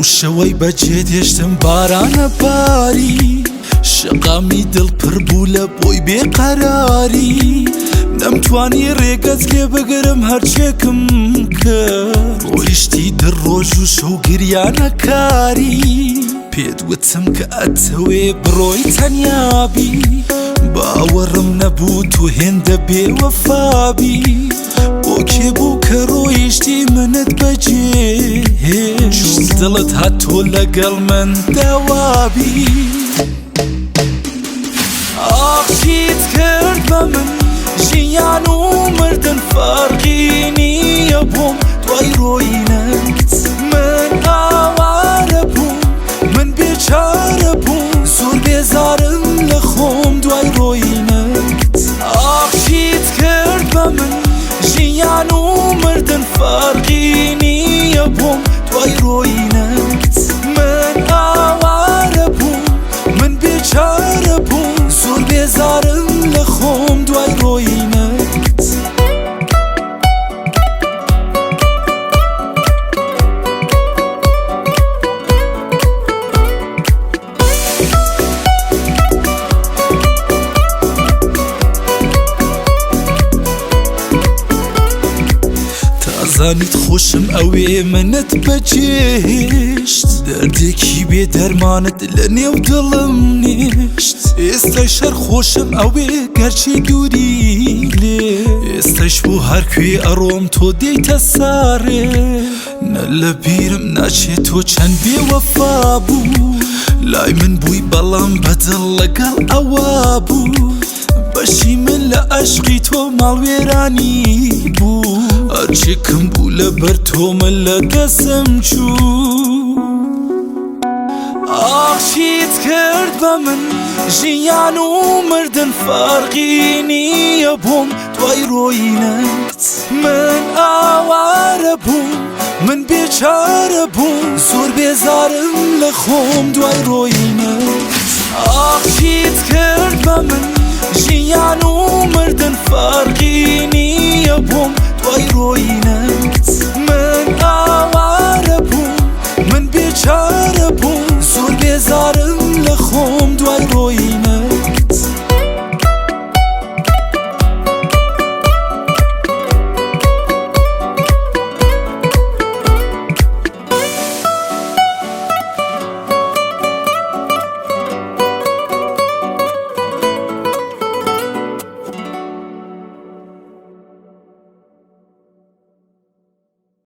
ئەو شەوەی بەجێت هێشتم بارانە باری، شەقامی دڵ پڕ بوو لە بۆی بێقەراری. نەمتوانی ڕێگەت لێ بگرم هەرچێکم کرد، ڕۆیشتی در ڕۆژ و شەو گریانەکاری. پێت وتم کە ئەتەوێ بڕۆی تەنیابی، باوەڕم نەبوو تۆ هێندە بێوەفابی. بۆ کێ بوو کە ڕۆیشتی منت بەجێ هێشت، دڵت هات تۆ لەگەڵ من داوابی. ئاخ چیت کرد بە من، ژیان و مردن فەرقی نییە بۆم دوای ڕۆینت. من ئاوارە بووم، من بێچارە بووم، زۆر بێزارم لە خۆم دوای ڕۆینت. ئاخ چیت کرد بە من، ژیان و مردن فەرقی نییە بۆم دوای ڕۆینت. من ئاوارە بووم، من بێچارە بووم، زۆر بێزارم لە خۆم دوای ڕۆینت. تازانیت خۆشم ئەوێ منت بەجێهێشت، دەردێکی بێ دەرمانت لە نێو دڵم نێشت. ئێستای شەر خۆشم ئەوێ گەرچی دووری لێ، ئێستاش بۆ هەرکوێ ئەڕۆم تۆ دێیتە سارێ. نە لە بیرم ناچێت تۆ چەند بێوەفا بوو، لای من بووی بەڵام بەدڵ لەگەڵ ئەوە بوو. بەشی من لە عەشقی تۆ ماڵوێرانی بوو، هەرچێکم بوو لەبەر تۆ من لە دەستم چوو. ئاخ چیت کرد بە من، ژیان و مردن فەرقی نییە بۆم دوای ڕۆینت. من ئاوارە بووم، من بێچارە بووم، زۆر بێزارم لە خۆم دوای ڕۆینت. ئاخ چیت کرد بە من، ژیان و مردن فەرقی نییە بۆم دوای ڕۆینت.